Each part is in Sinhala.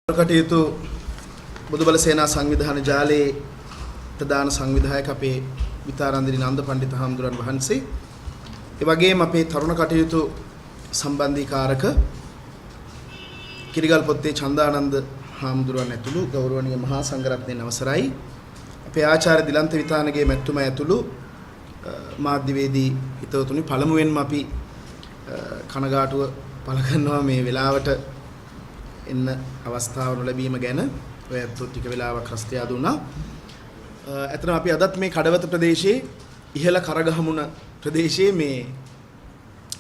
කටයුතු බොදුබල සේනා සංවිධාන ජාලයේ ප්‍රධාන සංවිධායක අපේ විතාරන්දිනි නන්ද පණ්ඩිත හාමුදුරන් වහන්සේ, ඒ වගේම අපේ තරුණ කටයුතු සම්බන්ධීකාරක කිරිගල් පොත්තේ චන්දානන්ද හාමුදුරුවන් ඇතුළු ගෞරවනීය මහා සංඝරත්නයන් අවසරයි. අපේ ආචාර්ය දිලන්ත විතානගේ මැතිතුමා ඇතුළු මාධ්‍යවේදී හිතවතුනි, පළමුවෙන්ම අපි කනගාටුව පළ කරනවා මේ වෙලාවට එන්න අවස්ථාව නොලැබීම ගැන. ඔය ඇත්තෝ ටික වෙලාවක් රස්තියාදු වුණා. ඇත්තටම අපි අදත් මේ කඩවත ප්‍රදේශයේ ඉහළ කරගහමුණ ප්‍රදේශයේ මේ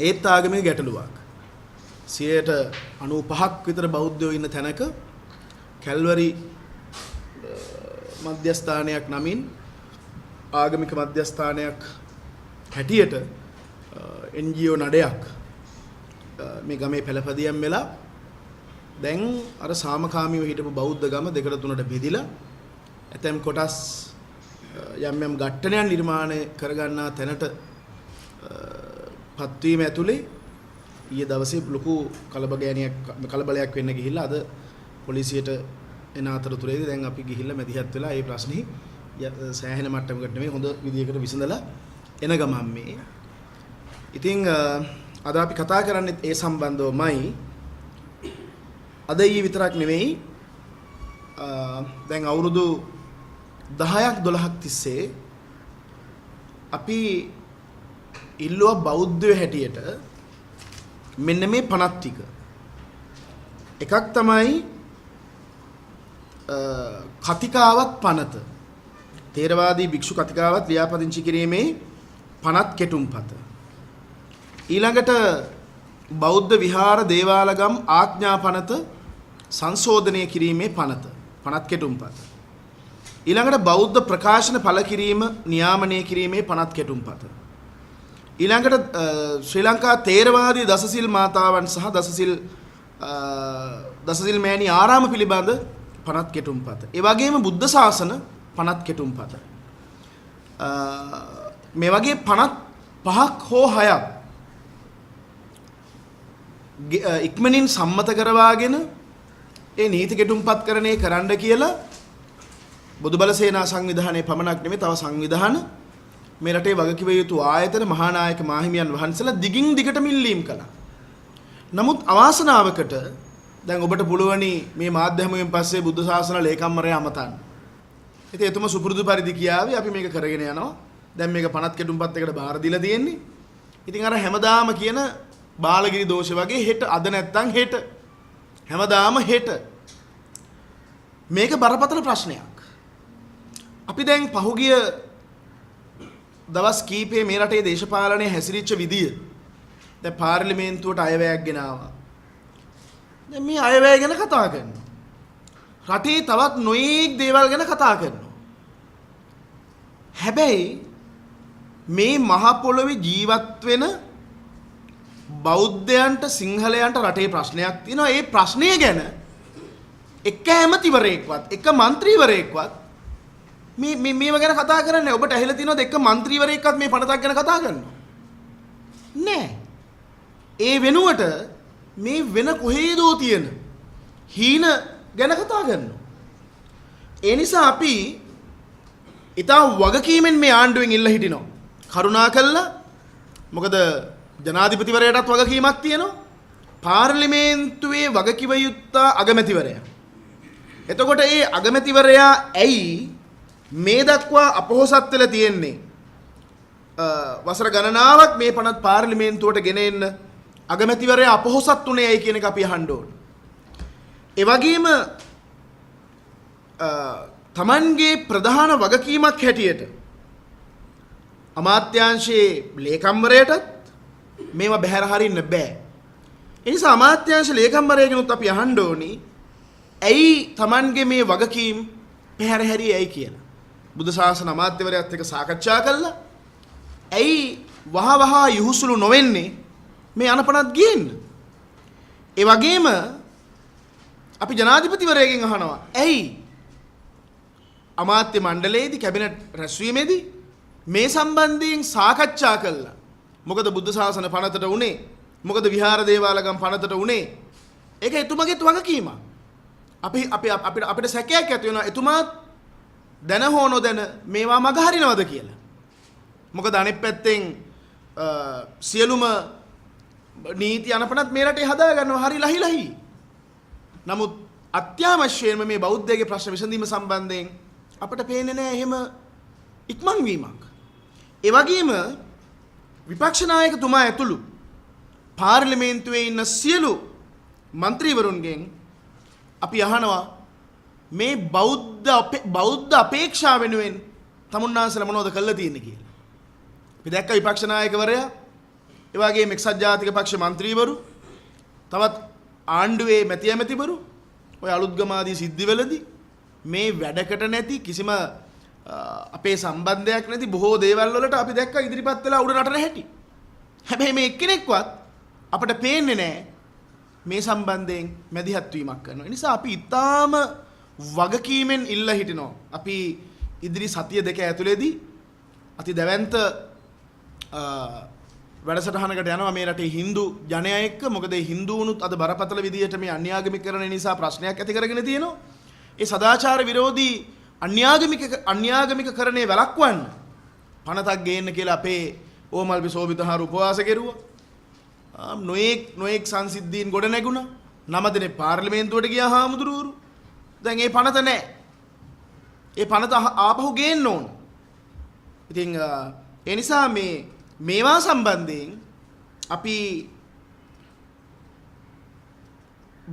ඒත් ආගමික ගැටලුවක්. 95%ක් විතර බෞද්ධයෝ ඉන්න තැනක කැල්වරි මධ්‍යස්ථානයක් නමින් ආගමික මධ්‍යස්ථානයක් හැටියට NGO නඩයක් මේ ගමේ පෙළපදියම් වෙලා දැන් අර සාමකාමීව හිටපු බෞද්ධ ගම දෙකට තුනට බෙදිලා ඇතැම් කොටස් යම් යම් ඝට්ටනයන් නිර්මාණය කරගන්නා තැනට පත්වීම ඇතුලේ ඊයේ දවසේ ලොකු කලබලයක් වෙන්න ගිහිල්ලා අද පොලිසියට එන අතරතුරේදී දැන් අපි ගිහිල්ලා මැදිහත් වෙලා ඒ ප්‍රශ්නේ සෑහෙන මට්ටමකට නෙමෙයි, හොඳ විදියකට විසඳලා එන ගමන් මේ. ඉතින් අද අපි කතා කරන්නේ ඒ සම්බන්ධවමයි. අද ඊයේ විතරක් නෙමෙයි, දැන් අවුරුදු 10ක් 12ක් තිස්සේ අපි ඉල්ලුවා බෞද්ධයෝ හැටියට මෙන්න මේ පනත් ටික. එකක් තමයි කතිකාවත් පනත. තේරවාදී භික්ෂු කතිකාවත් ලියාපදිංචි කිරීමේ පනත් කෙටුම්පත. ඊළඟට බෞද්ධ විහාර දේවාලගම් ආඥා පනත සංශෝධනය කිරීමේ පනත, පනත් කෙටුම්පත. ඊළඟට බෞද්ධ ප්‍රකාශන පළ කිරීම නියාමනය කිරීමේ පනත් කෙටුම්පත. ඊළඟට ශ්‍රී ලංකා තේරවාදී දසසිල් මාතාවන් සහ දසසිල් මෑණි ආරාම පිළිබඳ පනත් කෙටුම්පත. ඒ වගේම බුද්ධ ශාසන පනත් කෙටුම්පත. මේ වගේ පනත් පහක් හෝ හයක් ඉක්මනින් සම්මත කරවාගෙන ඒ නීති කෙටුම්පත්කරණය කරන්න කියලා බොදුබල සේනා සංවිධානයේ පමණක් නෙමෙයි, තව සංවිධාන, මේ රටේ වගකිව යුතු ආයතන, මහානායක මාහිමියන් වහන්සේලා දිගින් දිගටම ඉල්ලීම් කළා. නමුත් අවාසනාවකට දැන් ඔබට පුළුවනි මේ මාධ්‍ය හමුවෙන් පස්සේ බුද්ධ ශාසන ලේකම්වරයා අමතන්න. ඉතින් එතුමා සුපුරුදු පරිදි කියාවි, අපි මේක කරගෙන යනවා. දැන් මේක පනත් කෙටුම්පත් එකට බාර දීලා තියෙන්නේ. ඉතින් අර හැමදාම කියන බාලගිරි දෝෂ වගේ හෙට, අද නැත්තම් හෙට. හැමදාම හෙට. මේක බරපතල ප්‍රශ්නයක්. අපි දැන් පහුගිය දවස් කීපේ මේ රටේ දේශපාලනය හැසිරිච්ච විදිය, දැන් පාර්ලිමේන්තුවට අයවැයක් ගෙනාවා. දැන් මේ අයවැය ගැන කතා කරනවා. රටේ තවත් නොයෙක් දේවල් ගැන කතා කරනවා. හැබැයි මේ මහ පොළොවේ ජීවත් වෙන බෞද්ධයන්ට, සිංහලයන්ට රටේ ප්‍රශ්නයක් තියෙනවා. ඒ ප්‍රශ්නය ගැන එක ඇමතිවරයෙක්වත්, එක මන්ත්‍රීවරයෙක්වත් මේ මේ මේව ගැන කතා කරන්නේ නැහැ. ඔබට ඇහිලා තියෙනවද එක මන්ත්‍රීවරයෙක්වත් මේ පනතක් ගැන කතා කරනවා? නෑ. ඒ වෙනුවට මේ වෙන කොහේදෝ තියෙන හීන ගැන කතා කරනවා. ඒ නිසා අපි ඉතා වගකීමෙන් මේ ආණ්ඩුවෙන් ඉල්ල හිටිනවා. කරුණා කළා, මොකද ජනාධිපතිවරයාටත් වගකීමක් තියෙනවා. පාර්ලිමේන්තුවේ වගකිව යුත්තා අගමැතිවරයා. එතකොට ඒ අගමැතිවරයා ඇයි මේ දක්වා අපොහොසත් වෙලා තියෙන්නේ? වසර ගණනාවක් මේ පනත් පාර්ලිමේන්තුවට ගෙන එන්න අගමැතිවරයා අපොහොසත් වුණේ ඇයි කියන එක අපි අහන්න ඕන. ඒ වගේම තමන්ගේ ප්‍රධාන වගකීමක් හැටියට අමාත්‍යාංශයේ ලේකම්වරයාටත් මේවා බැහැර හරින්න බෑ. ඒ නිසා අමාත්‍යාංශ ලේකම්වරයාගෙනුත් අපි අහන්න ඕනි ඇයි තමන්ගේ මේ වගකීම් පැහැර හැරියේ ඇයි කියලා. බුද්ධ ශාසන අමාත්‍යවරයාත් එක්ක සාකච්ඡා කළා. ඇයි වහ වහ යහුසුළු නොවෙන්නේ මේ අනපනත් ගේන්න? ඒ වගේම අපි ජනාධිපතිවරයාගෙන් අහනවා, ඇයි අමාත්‍ය මණ්ඩලයේදී, කැබිනට් රැස්වීමේදී මේ සම්බන්ධයෙන් සාකච්ඡා කළා, මොකද බුද්ධ ශාසන පනතට උනේ, මොකද විහාර දේවාලගම් පනතට උනේ? ඒක එතුමගේත් වගකීමක්. අපි අපි අපිට අපිට සැකයක් ඇති වෙනවා එතුමාත් දැන හෝ නොදැන මේවා මග හරිනවද කියලා. මොකද අනෙක් පැත්තෙන් සියලුම නීති අනපනත් මේ රටේ හදා ගන්නවා හරි ලහි ලහි. නමුත් අත්‍යවශ්‍යයෙන්ම මේ බෞද්ධයගේ ප්‍රශ්න විසඳීම සම්බන්ධයෙන් අපට පේන්නේ නැහැ එහෙම ඉක්මන් වීමක්. ඒ වගේම විපක්ෂ නායකතුමා ඇතුළු පාර්ලිමේන්තුවේ ඉන්න සියලු මන්ත්‍රීවරුන්ගෙන් අපි අහනවා මේ බෞද්ධ අපේක්ෂා වෙනුවෙන් තමුන්නාන්සලා මොනවද කළා තියෙන්නේ කියලා. අපි දැක්ක විපක්ෂ නායකවරයා, ඒ වගේම එක්සත් ජාතික පක්ෂ මන්ත්‍රීවරු, තවත් ආණ්ඩුවේ මැති ඇමතිවරු ඔය අලුත්ගම ආදී සිද්ධිවලදී මේ වැඩකට නැති කිසිම අපේ සම්බන්ධයක් නැති බොහෝ දේවල් වලට අපි දැක්ක ඉදිරිපත් වෙලා උඩ නටන හැටි. හැබැයි මේ එක්කෙනෙක්වත් අපට පේන්නේ නෑ මේ සම්බන්ධයෙන් මැදිහත් වීමක් කරනවා. ඒ නිසා අපි ඉතාම වගකීමෙන් ඉල්ලා හිටිනවා. අපි ඉදිරි සතිය දෙක ඇතුළේදී අති දැවැන්ත වැඩසටහනකට යනවා මේ රටේ හින්දු ජනයා එක්ක. මොකද ඒ හින්දුවනුත් අද බරපතල විදියට මේ අන්‍යාගමිකකරණය නිසා ප්‍රශ්නයක් ඇති කරගෙන තියෙනවා. ඒ සදාචාර විරෝධී අන්‍යාගමිකකරණය වැළක්වන්න පනතක් ගේන්න කියලා අපේ ඕමල්පි සෝබිතහාර උපවාස කෙරුවා. නොයෙක් නොයෙක් සංසිද්ධීන් ගොඩ නැගුණා. 9 දෙනෙක් පාර්ලිමේන්තුවට ගියා හාමුදුරුවරු. දැන් ඒ පනත නෑ. ඒ පනත ආපහු ගේන්න ඕන. ඉතින් ඒ නිසා මේවා සම්බන්ධයෙන් අපි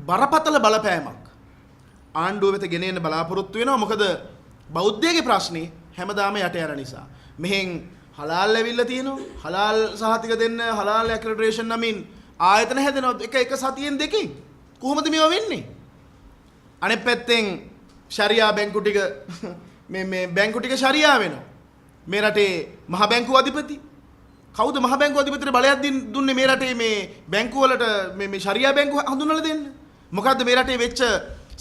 බරපතල බලපෑමක් ආණ්ඩුව වෙත ගෙන එන්න බලාපොරොත්තු වෙනවා. මොකද බෞද්ධයගේ ප්‍රශ්නේ හැමදාම යට යන නිසා. මෙහෙන් හලාල් ඇවිල්ලා තියෙනවා. හලාල් සහතික දෙන්න හලාල් ඇක්‍රඩිටේෂන් නමින් ආයතන හැදෙනවා එක එක සතියෙන් දෙකෙන්. කොහොමද මේවා වෙන්නේ? අනෙක් පැත්තෙන් ශරියා බැංකු ටික මේ මේ බැංකු ටික ශරියා වෙනවා. මේ රටේ මහ බැංකුව අධිපති කවුද? මහ බැංකුව අධිපතිට බලයක් දුන්නේ මේ රටේ මේ බැංකු වලට මේ මේ ශරියා බැංකු හඳුන්වලා දෙන්න? මොකද්ද මේ රටේ වෙච්ච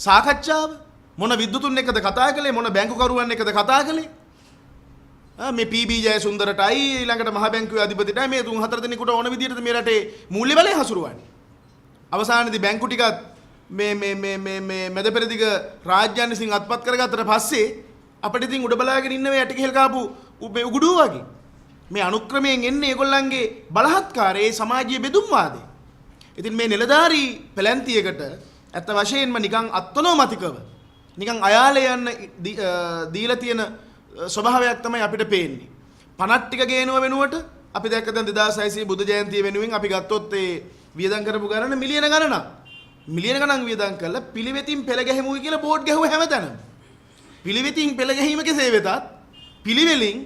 සාකච්ඡාව? මොන විද්වතුන් එක්කද කතා කළේ? මොන බැංකු කරුවන් එක්කද කතා කළේ? මේ පී.බී. ජයසුන්දරටයි ඊළඟට මහ බැංකුවේ අධිපතිටයි මේ තුන් හතර දෙනෙකුට ඕන විදියටද මේ රටේ මූල්‍ය බලය හසුරුවන්නේ? අවසානයේදී බැංකු ටිකත් මේ මේ මේ මේ මේ මැද පෙරදිග රාජ්‍යයන් විසින් අත්පත් කරගත්තට පස්සේ අපිට ඉතින් උඩ බලාගෙන ඉන්න මේ ඇටකෙල් කාපු මේ උගුඩුව වගේ. මේ අනුක්‍රමයෙන් එන්නේ ඒගොල්ලන්ගේ බලහත්කාරය, ඒ සමාජීය බෙදුම්වාදය. ඉතින් මේ නිලධාරී පෙළැන්තියකට ඇත්ත වශයෙන්ම නිකන් අත්නොමතිකව නිකන් අයාලේ යන්න දීලා තියෙන ස්වභාවයක් තමයි අපිට පේන්නේ. පනත් ටික ගේනුව වෙනුවට අපි දැක්ක දැන් 2600 බුද්ධ ජයන්තිය වෙනුවෙන් අපි ගත්තොත් ඒ වියදම් කරපු ගණන මිලියන ගණනක්. මිලියන ගණන් වියදම් කරලා පිළිවෙතින් පෙළ ගැහිමුයි කියලා බෝඩ් ගැහුව හැමතැනම. පිළිවෙතින් පෙළ ගැහිම කෙසේ වෙතත් පිළිවෙලින්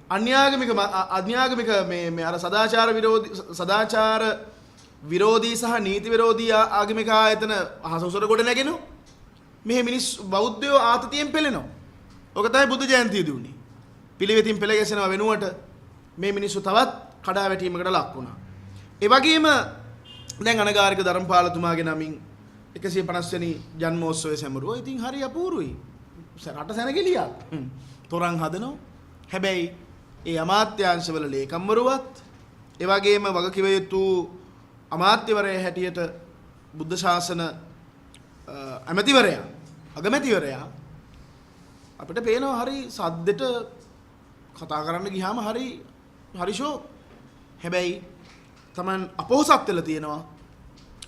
අන්‍යාගමික මේ මේ අර සදාචාර විරෝධී සහ නීති විරෝධී ආගමික ආයතන අහස උසට ගොඩ නැගෙනවා. මෙහෙ මිනිස් බෞද්ධයෝ ආතතියෙන් පෙළෙනවා. ඔක තමයි බුද්ධ ජයන්තිය දුන්නේ. පිළිවෙතින් පෙළ ගැසෙනවා වෙනුවට මේ මිනිස්සු තවත් කඩා වැටීමකට ලක් වුණා. ඒ වගේම දැන් අනගාരിക ධර්මපාලතුමාගේ නමින් 150 වෙනි ජන්මෝත්සවය සැමරුවා. ඉතින් හරි අපූර්වයි. රට සැනගිලියක්. තොරන් හදනවා. හැබැයි ඒ අමාත්‍යාංශවල ලේකම්වරුවත් ඒ වගේම වගකිව යුතු අමාත්‍යවරයා හැටියට බුද්ධ ශාසන ඇමතිවරයා, අගමැතිවරයා අපිට පේනවා හරි සද්දෙට කතා කරන්න ගියාම හරි හරි ෂෝ. හැබැයි Taman අපොහසත් වෙලා තියෙනවා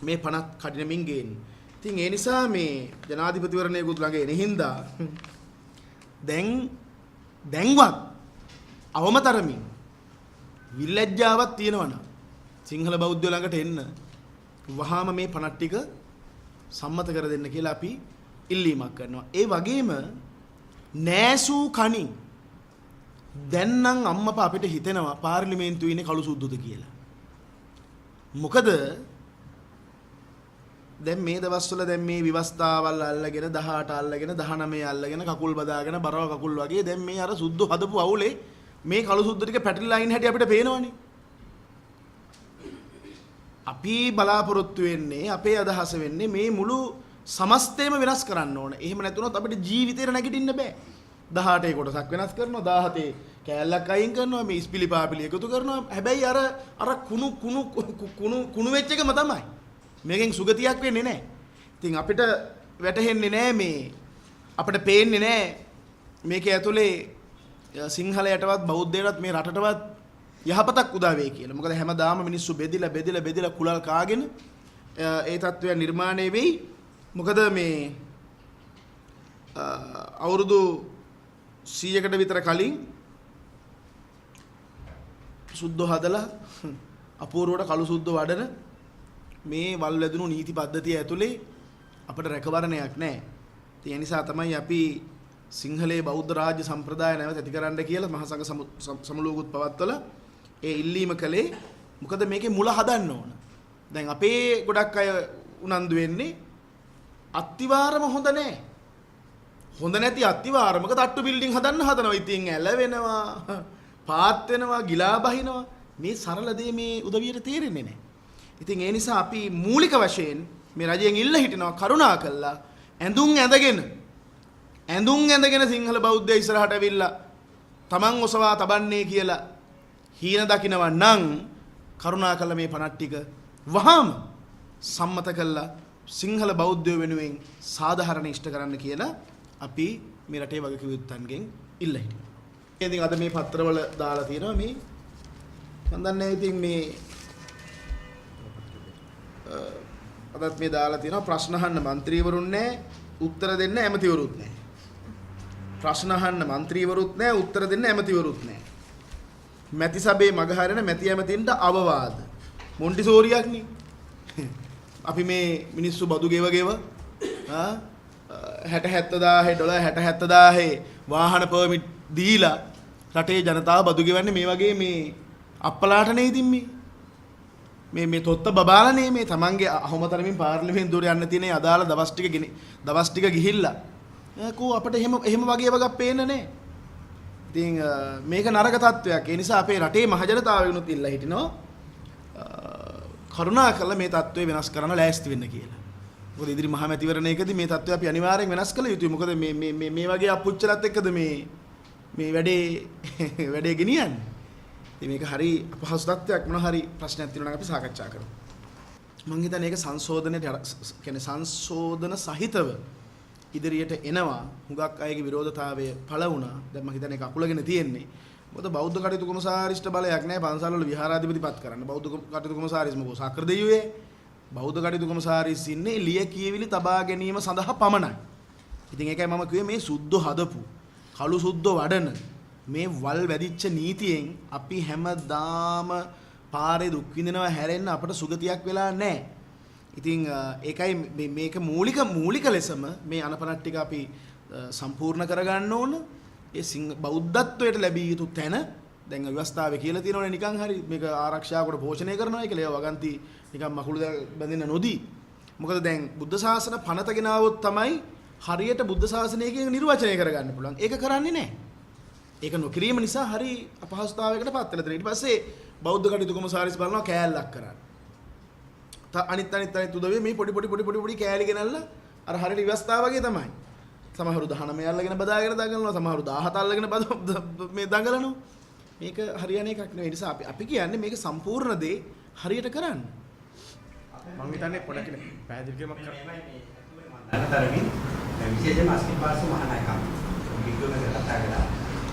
මේ පනත් කඩිනමින් ගේන්න. ඉතින් ඒ නිසා මේ ජනාධිපතිවරණයකුත් ළඟ එන හින්දා දැන්වත් අවම තරමින් විල්ලැජ්ජාවක් තියෙනවා නම් සිංහල බෞද්ධයෝ ළඟට එන්න වහාම මේ පනත් ටික සම්මත කර දෙන්න කියලා අපි ඉල්ලීමක් කරනවා. ඒ වගේම නෑසූ කණින් දැන් නම් අම්මපා අපිට හිතෙනවා පාර්ලිමේන්තුවේ ඉන්නේ කළු සුද්දුද කියලා. මොකද දැන් මේ දවස්වල දැන් මේ විවස්ථාවල් අල්ලගෙන 18 අල්ලගෙන 19 අල්ලගෙන කකුල් බදාගෙන බරව කකුල් වගේ දැන් මේ අර සුද්දු හදපු අවුලේ මේ කළු සුද්ද ටික පැටලිලා ඉන්න හැටි අපිට පේනවනේ. අපි බලාපොරොත්තු වෙන්නේ, අපේ අදහස වෙන්නේ මේ මුළු සමස්තයම වෙනස් කරන්න ඕන. එහෙම නැතුනොත් අපිට ජීවිතේට නැගිටින්න බෑ. 18 කොටසක් වෙනස් කරනවා, 17 කෑල්ලක් අයින් කරනවා, මේ ඉස්පිලි පාපිලි එකතු කරනවා. හැබැයි අර අර කුණු කුණු කුණු කුණු වෙච්ච එකම තමයි. මේකෙන් සුගතියක් වෙන්නේ නැහැ. ඉතින් අපිට වැටහෙන්නේ නෑ, මේ අපිට පේන්නේ නෑ මේකේ ඇතුලේ සිංහලයටවත් බෞද්ධයටවත් මේ රටටවත් යහපතක් උදා වෙයි කියලා. මොකද හැමදාම මිනිස්සු බෙදිලා බෙදිලා බෙදිලා කුලල් කාගෙන ඒ තත්ත්වය නිර්මාණය වෙයි. මොකද මේ අවුරුදු 100කට විතර කලින් සුද්දෝ හදලා අපූර්වට කළු සුද්දෝ වඩන මේ වල් වැදුණු නීති පද්ධතිය ඇතුලේ අපිට රැකවරණයක් නැහැ. ඉතින් ඒ නිසා තමයි අපි සිංහලයේ බෞද්ධ රාජ්‍ය සම්ප්‍රදාය නැවත ඇති කරන්න කියලා මහා සංඝ සමුළුවකුත් පවත්වලා ඒ ඉල්ලීම කළේ. මොකද මේකේ මුල හදන්න ඕන. දැන් අපේ ගොඩක් අය උනන්දු වෙන්නේ අත්තිවාරම හොඳ නෑ. හොඳ නැති අත්තිවාරමක තට්ටු බිල්ඩින් හදන්න හදනවා. ඉතින් ඇල වෙනවා, පාත් වෙනවා, ගිලා බහිනවා. මේ සරල දේ මේ උදවියට තේරෙන්නේ නෑ. ඉතින් ඒ නිසා අපි මූලික වශයෙන් මේ රජයෙන් ඉල්ල හිටිනවා කරුණා කළා ඇඳුම් ඇඳගෙන සිංහල බෞද්ධය ඉස්සරහට ඇවිල්ලා තමන් ඔසවා තබන්නේ කියලා හීන දකිනවා නම් කරුණා කළා මේ පනත් ටික වහාම සම්මත කළා සිංහල බෞද්ධයෝ වෙනුවෙන් සාධාරණ ඉෂ්ට කරන්න කියලා අපි මේ රටේ වගකිව යුත්තන්ගෙන් ඉල්ල හිටිනවා. ඉතින් අද මේ පත්‍රවල දාලා තියෙනවා මේ මන් දන්නේ ඉතින් මේ අදත් මේ දාලා තියෙනවා ප්‍රශ්න අහන්න මන්ත්‍රීවරුන් නැහැ, උත්තර දෙන්න ඇමතිවරුත් නැහැ. ප්‍රශ්න අහන්න මන්ත්‍රීවරුත් නැහැ, උත්තර දෙන්න ඇමතිවරුත් නැහැ. මැති සභේ මග හරින මැති ඇමතින්ට අවවාද. මොන්ටිසෝරියක් නේ. අපි මේ මිනිස්සු බදු ගෙව ගෙව 60 70000 ඩොලර් 60 70000 වාහන පර්මිට් දීලා රටේ ජනතාව බදු ගෙවන්නේ මේ වගේ මේ අප්පලාට නේ. ඉතින් මේ මේ මේ තොත්ත බබාලානේ මේ තමන්ගේ අහොමතරමින් පාර්ලිමේන්තුවට යන්න තියෙන අදාළ දවස් ටික දවස් ටික ගිහිල්ලා කෝ අපිට එහෙම එහෙම වගේ වගක් පේන්නේ නැහැ. ඉතින් මේක නරක තත්වයක්. ඒ නිසා අපේ රටේ මහ ජනතාව වෙනුත් ඉල්ලා හිටිනවා කරුණාකරලා මේ තත්ත්වය වෙනස් කරන්න ලෑස්ති වෙන්න කියලා. මොකද ඉදිරි මහ මැතිවරණයකදී මේ තත්ත්වය අපි අනිවාර්යෙන් වෙනස් කළ යුතුයි. මොකද මේ මේ මේ මේ වගේ අපුච්චලත් එක්කද මේ මේ වැඩේ වැඩේ ගෙනියන්නේ. ඉතින් මේක හරි අපහසු තත්ත්වයක්. මොන හරි ප්‍රශ්නයක් තියෙනවා නම් අපි සාකච්ඡා කරමු. මං හිතන්නේ ඒක සංශෝධනයට කියන්නේ සංශෝධන සහිතව ඉදිරියට එනවා. හුඟක් අයගේ විරෝධතාවය පළ වුණා. දැන් මං හිතන්නේ ඒක අකුලගෙන තියෙන්නේ. මොකද බෞද්ධ කටයුතු කොමසාරිස්ට බලයක් නැහැ පන්සල් වල විහාරාධිපති පත් කරන්න. බෞද්ධ කටයුතු කොමසාරිස් මොකෝ සක්‍ර දෙයියෝ. බෞද්ධ කටයුතු කොමසාරිස් ඉන්නේ ලිය කියවිලි තබා ගැනීම සඳහා පමණයි. ඉතින් ඒකයි මම කිව්වේ මේ සුද්දෝ හදපු කළු සුද්දෝ වඩන මේ වල් වැදිච්ච නීතියෙන් අපි හැමදාම පාරේ දුක් විඳිනවා හැරෙන්න අපට සුගතියක් වෙලා නැහැ. ඉතින් ඒකයි මේක මූලික ලෙසම මේ අනපනත් ටික අපි සම්පූර්ණ කරගන්න ඕන. ඒ බෞද්ධත්වයට ලැබිය යුතු තැන දැන් ව්‍යවස්ථාවේ කියලා තියෙනවනේ නිකන් හරි මේක ආරක්ෂා කොට පෝෂණය කරනවා කියලා. ඒවා වගන්ති නිකන් මකුළු බැඳෙන්න නොදී. මොකද දැන් බුද්ධ ශාසන පනත ගෙනාවොත් තමයි හරියට බුද්ධ ශාසනය කියන නිර්වචනය කරගන්න පුළුවන්. ඒක කරන්නේ නැහැ. ඒක නොකිරීම නිසා හරි අපහසුතාවයකට පත් වෙලා තියෙනවා. ඊට පස්සේ බෞද්ධ කටයුතු කොමසාරිස් බලනවා කෑල්ලක් කරන්න. අනිත් අනිත් අනිත් උදවිය මේ පොඩි පොඩි පොඩි පොඩි පොඩි කෑලි ගෙනල්ලා අර හරියට ව්‍යවස්ථාව වගේ තමයි. සමහරු 19 අල්ලගෙන බදාගෙන දඟලනවා, සමහරු 17 අල්ලගෙන මේ දඟලනවා. මේක හරියන එකක් නෙවෙයි. ඒ නිසා අපි කියන්නේ මේක සම්පූර්ණ දේ හරියට කරන්න. මං හිතන්නේ පොඩක් පැහැදිලි කිරීමක් කරන්න. විශේෂයෙන්ම අස්කින් පාසු මහානායකම් විද්‍යුත් කතා කරා.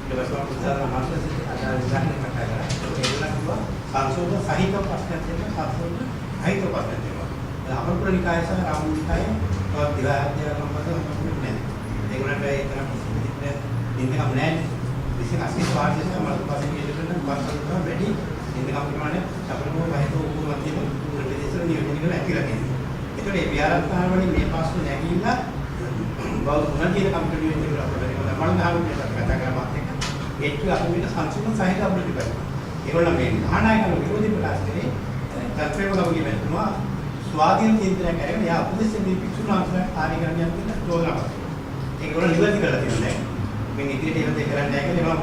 ඊට පස්සේ මම උත්සාහ අමාත්‍ය අදාළ විභාගයෙන් කතා කරා. ඒගොල්ලන් කිව්වා සංශෝධන සහිත ප්‍රශ්නයක් තියෙනවා, සංශෝධන රහිත ප්‍රශ්නයක් තියෙනවා. අමරපුර නිකාය සහ රාමු නිකාය තවත් දිවාධ්‍යාපන පද හම්බුනේ නැහැ. ඒගොල්ලන්ට ඒ තරම් කිසි නින්දකම් නැහැ. විශේෂ අස්කින් පාසු සහ මලක පාසු කියන පාසල් වල වැඩි නින්දකම් ප්‍රමාණය සපරම වහිත උපුර මධ්‍යම ප්‍රදේශවල නියෝජනය කරලා ඇතිලා තියෙනවා. ඒතකොට මේ විහාරස්ථාන වලින් මේ පාසු නැගිලා බෞද්ධ ගුණ කියන කම්පැනි එකේ කියලා අපිට බැරි වුණා. මම දහම් මේ කතා කරා මාත් එක්ක. ඒ ටික අපි මේක සංසුන් සහිත අපිට තිබෙනවා. ඒගොල්ලෝ මේ මහානායකව විරෝධී ප්‍රකාශ කරේ තත්ත්වයක ගමගේ මැතිතුමා ස්වාධීන චින්තනයක් අරගෙන එයා උපදෙස් දෙන්නේ භික්ෂුන් වහන්සේලා කාර්ය කරන්න යන කියන චෝදනාවක්. ඒගොල්ලෝ නිවැරදි කරලා තියෙනවා දැන්. මින් ඉදිරියට එහෙම දෙයක් කරන්න නැහැ කියලා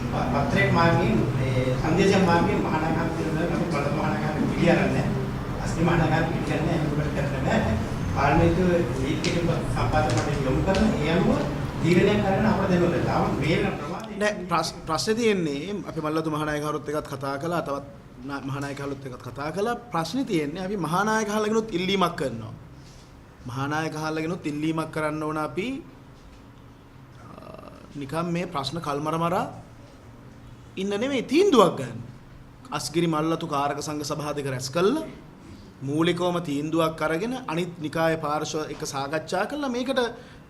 ඒවා පත්‍රයක් මාර්ගයෙන් මේ සංදේශයක් මාර්ගයෙන් මහානායකම් තියෙනවා. අපි බල මහානායකම් පිළිඅරන්නේ නැහැ. අස්ති මහානායකම් පිළිගන්නේ නැහැ. ඒකට කරන්න බෑ. පාර්ලිමේන්තුව නීති සම්පාදක මණ්ඩලය යොමු කරන ඒ අනුව තීරණයක් කරන්න අපට දෙනවා. තාම මේ වෙන ප්‍රමාණය නෑ, ප්‍රශ්නේ තියෙන්නේ අපි මල්ලතු මහානායකවරුත් එක්කත් කතා කළා, තවත් මහානායකවරුත් එක්කත් කතා කළා. ප්‍රශ්නේ තියෙන්නේ අපි මහානායකහලගෙනුත් ඉල්ලීමක් කරනවා. මහානායක හාලගෙනුත් ඉල්ලීමක් කරන්න ඕන අපි නිකන් මේ ප්‍රශ්න කල්මර මරා ඉන්න නෙමෙයි තීන්දුවක් ගන්න. අස්ගිරි මල්ලතු කාරක සංඝ සභා දෙක රැස් කළා මූලිකවම තීන්දුවක් අරගෙන අනිත් නිකාය පාර්ශ්ව එක සාකච්ඡා කරලා මේකට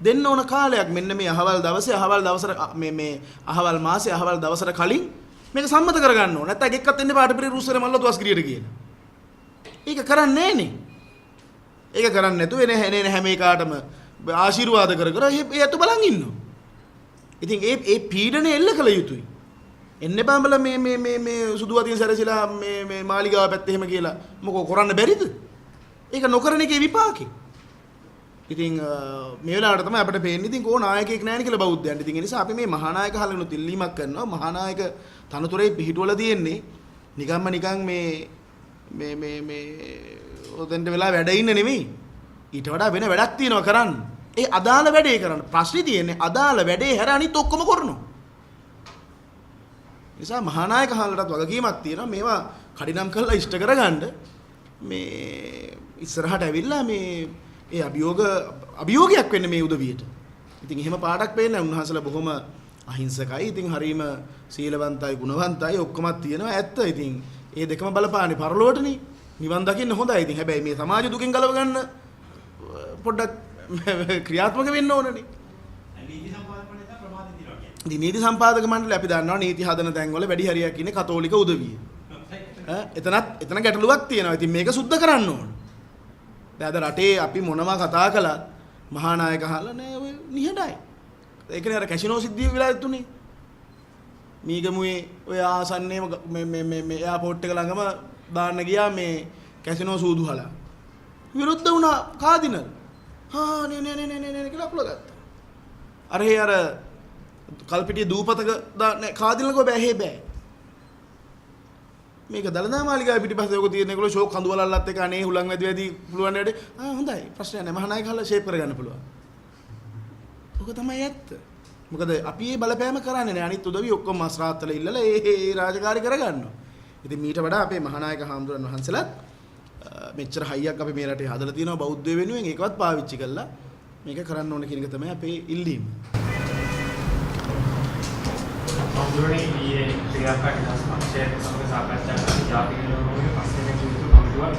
දෙන්න ඕන කාලයක් මෙන්න මේ අහවල් දවසේ අහවල් දවසට මේ මේ අහවල් මාසේ අහවල් දවසට කලින් මේක සම්මත කරගන්න ඕන. නැත්නම් එක්කත් එන්න එපා අටපිරිකර රුස්සර මල්ලතු අස්ගිරියට කියලා. ඒක කරන්නේ නෑනේ. ඒක කරන්නේ නැතුව එන එන හැම එකාටම ආශිර්වාද කර කර ඒ ඇතු බලන් ඉන්නවා. ඉතින් ඒ ඒ පීඩනය එල්ල කළ යුතුයි. එන්න එපා උඹලා මේ මේ මේ මේ සුදු අතින් සැරසිලා මේ මේ මාලිගාව පැත්තේ එහෙම කියලා මොකෝ කරන්න බැරිද? ඒක නොකරන එකේ විපාකේ. ඉතින් මේ වෙලාවට තමයි අපිට පේන්නේ ඉතින් කෝ නායකයෙක් නැහැ නේ කියලා බෞද්ධයන්ට. ඉතින් ඒ නිසා අපි මේ මහානායක හලනුත් ඉල්ලීමක් කරනවා. මහානායක තනතුරේ පිහිටුවලා තියෙන්නේ නිකම්ම නිකන් මේ මේ මේ මේ ඔතෙන්ට වෙලා වැඩ ඉන්න නෙමෙයි. ඊට වඩා වෙන වැඩක් තියෙනවා කරන්න. ඒ අදාළ වැඩේ කරන්න. ප්‍රශ්නේ තියෙන්නේ අදාළ වැඩේ හැර අනිත් ඔක්කොම කරනවා. නිසා මහානායක හාලටත් වගකීමක් තියෙනවා මේවා කඩිනම් කරලා ඉෂ්ට කරගන්න මේ ඉස්සරහට ඇවිල්ලා මේ ඒ අභියෝගයක් වෙන්න මේ උදවියට. ඉතින් එහෙම පාටක් පේන්නේ නැහැ. උන්වහන්සේලා බොහොම අහිංසකයි. ඉතින් හරීම සීලවන්තයි, ගුණවන්තයි ඔක්කොමත් තියෙනවා ඇත්ත. ඉතින් ඒ දෙකම බලපාන්නේ පරලොවටනේ. නිවන් දකින්න හොඳයි. ඉතින් හැබැයි මේ සමාජ දුකෙන් ගලව ගන්න පොඩ්ඩක් ක්‍රියාත්මක වෙන්න ඕනනේ. ඉතින් නීති සම්පාදක මණ්ඩලය අපි දන්නවා නීති හදන තැන්වල වැඩි හරියක් ඉන්නේ කතෝලික උදවිය. එතනත් එතන ගැටලුවක් තියෙනවා. ඉතින් මේක සුද්ධ කරන්න ඕන. දැන් අද රටේ අපි මොනවා කතා කළත් මහානායක අහලා නෑ ඔය නිහඬයි. ඒකනේ අර කැසිනෝ සිද්ධිය වෙලා තුනේ. මීගමුවේ ඔය ආසන්නයේම මේ මේ මේ මේ එයාපෝට් එක ළඟම දාන්න ගියා මේ කැසිනෝ සූදුහලා. විරුද්ධ වුණා කාදිනල්. හා නේ නේ නේ නේ නේ කියලා අකුල ගත්තා. අර හේ අර කල්පිටිය දූපතක දාන්න කාදිනල් කෝ බෑ හේ බෑ. මේක දළදා මාලිගාවේ පිටිපස්සේ ඔක තියෙන ඒගොල්ලෝ ෂෝක් කඳුවලල්ලත් එක අනේ හුලං වැදි වැදි පුළුවන් වැඩේ. ආ හොඳයි ප්‍රශ්නයක් නෑ මහානායක හලා ෂේප් කරගන්න පුළුවන්. ඔක තමයි ඇත්ත. මොකද අපි මේ බලපෑම කරන්නේ නෑ අනිත් උදවි ඔක්කොම මස් රාත්තල ඉල්ලලා ඒ ඒ රාජකාරි කරගන්නවා. ඉතින් මීට වඩා අපේ මහානායක හාමුදුරන් වහන්සේලාත් මෙච්චර හයියක් අපි මේ රටේ හදලා තියෙනවා බෞද්ධ වෙනුවෙන් ඒකවත් පාවිච්චි කරලා මේක කරන්න ඕන කියන එක තමයි අපේ ඉල්ලීම. හාමුදුරනේ ඊයේ ශ්‍රී ලංකා නිදහස් පක්ෂය සමග සාකච්ඡා කරන ජාතික නිලධාරීන් පස් දෙනෙකු යුතු කමිටුවක්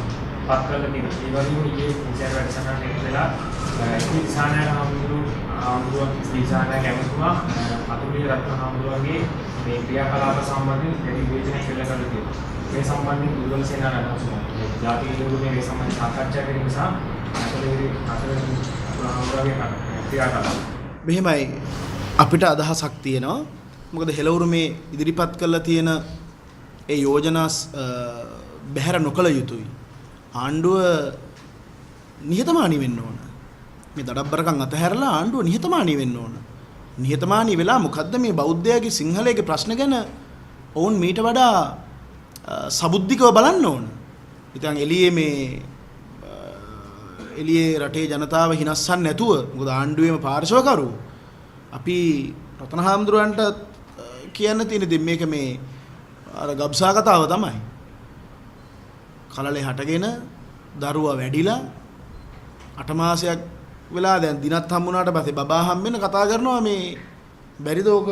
පත් කරලා තියෙනවා. ඒ වගේම ඊයේ පූජා වැඩසටහනට එක් වෙලා දිසානායක හාමුදුරුවන් දිසානායක ඇමතුමා අතුරුලිය රත්න හාමුදුරුවන්ගේ මේ ක්‍රියාකලාප සම්බන්ධයෙන් දැඩි විවේචනයක් එල්ල කරලා තියෙනවා. මේ සම්බන්ධයෙන් දුර්වල සේනා අදහස් වුණා. ජාතික නිලධාරීන් මේ සම්බන්ධයෙන් සාකච්ඡා කිරීම සහ අතුරුලිය හාමුදුරුවන්ගේ ක්‍රියාකලාප. මෙහෙමයි අපිට අදහසක් තියෙනවා. මොකද හෙළවුරුමේ ඉදිරිපත් කරලා තියෙන ඒ යෝජනා බැහැර නොකළ යුතුයි. ආණ්ඩුව නිහතමානී වෙන්න ඕන. මේ දඩබ්බරකම් අතහැරලා ආණ්ඩුව නිහතමානී වෙන්න ඕන. නිහතමානී වෙලා මොකද්ද මේ බෞද්ධයාගේ සිංහලයේ ප්‍රශ්න ගැන ඔවුන් මීට වඩා සබුද්ධිකව බලන්න ඕන. ඉතින් එළියේ මේ එළියේ රටේ ජනතාව හිනස්සන්න නැතුව මොකද ආණ්ඩුවේම පාර්ශවකරු අපි රතන හාමුදුරුවන්ට කියන්න තියෙන ඉතින් මේක මේ අර ගබ්සා කතාව තමයි. කලලේ හටගෙන දරුවා වැඩිලා 8 මාසයක් වෙලා දැන් දිනත් හම්බුනාට පස්සේ බබා හම්බෙන්න කතා කරනවා මේ බැරිද ඕක